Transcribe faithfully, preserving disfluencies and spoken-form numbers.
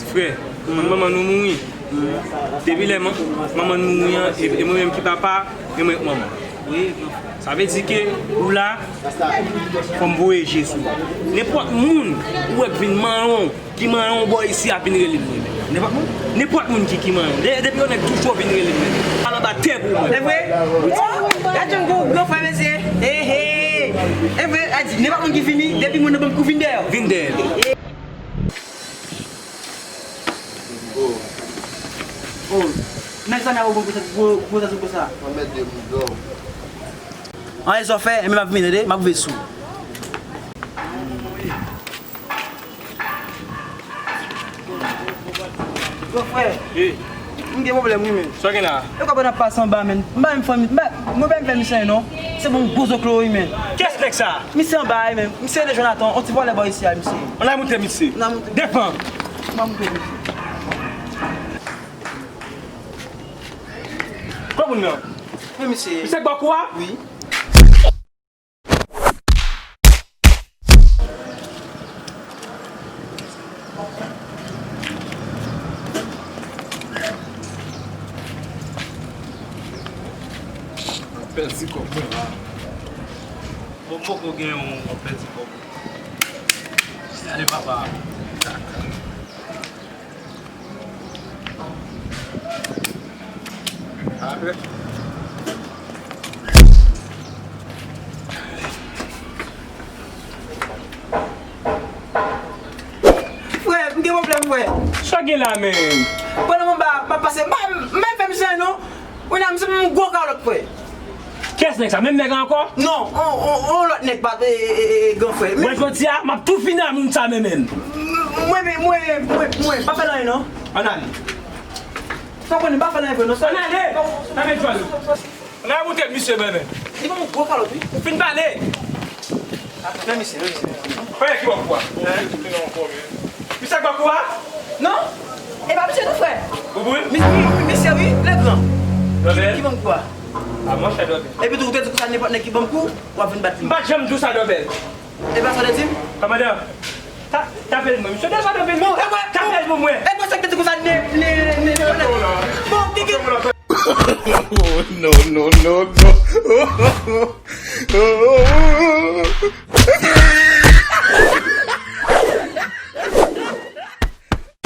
Frè, manman nou mouri. Depi lè man- manman nou mouri an, e, e mwen menm ki papa, e mwen k manman. Sa vle di ke ou la, fò m voye je sou ou. Nenpòt moun ou wè k vin manyen w, ki manyen w bò isi a, vin rele m mwen menm. Nenpòt moun? Nenpòt moun ki, ki manyen w. De- Depi yon nèg touche w, vin rele m mwen menm. Al anba tè pou mwen. Se vre? Gad yon gwo, gwo frè, mesye. He, he. Se vre, a di, nenpòt moun ki vini, depi moun nan ban m kou, vin dèyè. Vin dèyè. Oh. Oh. Nèg sa nan gwo, gwo, gwo, gwo zazou konsa. Anmède moun dò. An, e sa w fè, enben m ap vin, tande, m ap vin sou. Gwo frè. Wi. M gen pwoblèm, wi, men. Sa w gen la? E kòman n ap pase anba, men? M pa menm fanmi, m pa, mwen pa menm fè misye, non. Se bon gwo zoklo, wi, men. Kiyès nèg sa? Misye anba a, men. Misye rele Jonathan, on ti vòlè bò isi a, misye. Ann al moute misye. Ann al moute. Devan. Ann al moute misye. Kwa moun nan? Men misye. Misye k ba w kou a? Wi. Pèdi kòb mwen la. Bon, poko gen yon pèdi kòb. Gade papa. Frè, m gen pwoblèm, frè. Sa gen la, menm? Pandan m anba, m ap pase, m pa, m pa fè misye, non. Ou nan, misye, m gwo kalòt, frè. Kiyès nèg sa? Menm nèg la ankò? Non, on, on, on lòt nèg pa, e, e, e, e, gran frè. Mwen jodi a, m ap tou fini a moun sa menm menm. Mwen, mwen, mwen, mwen, mwen, pa fè l anyen non. Ann ale. Sa konnen pa fè l anyen vre non. Ann ale. Nan men Jòl. Ann ale moute misye menm menm. Li ban m gwo kalòt wi. Ou fin pale. Men misye, men misye. Fè ki ban m kou a. Misye k ban kou a? Non. E pa misye non frè. Ou wi? Misye, misye wi, le gran. Dòbèl. Ki ban m kou a. A monchè Dòbèl. Epi tou ou te di konsa nenpòt nèg ki ban m kou, w ap vin bat li. M pa t janm di w sa Dòbèl. E pa sa w te di m? Kòmandan, ta, tape l mwen. Misye deja tape l. Bon, e mwen, tape l pou mwen. E mwen sa k te di konsa ne, ne, ne, ne, bon, ki, ki. Oh, no, no, no, no.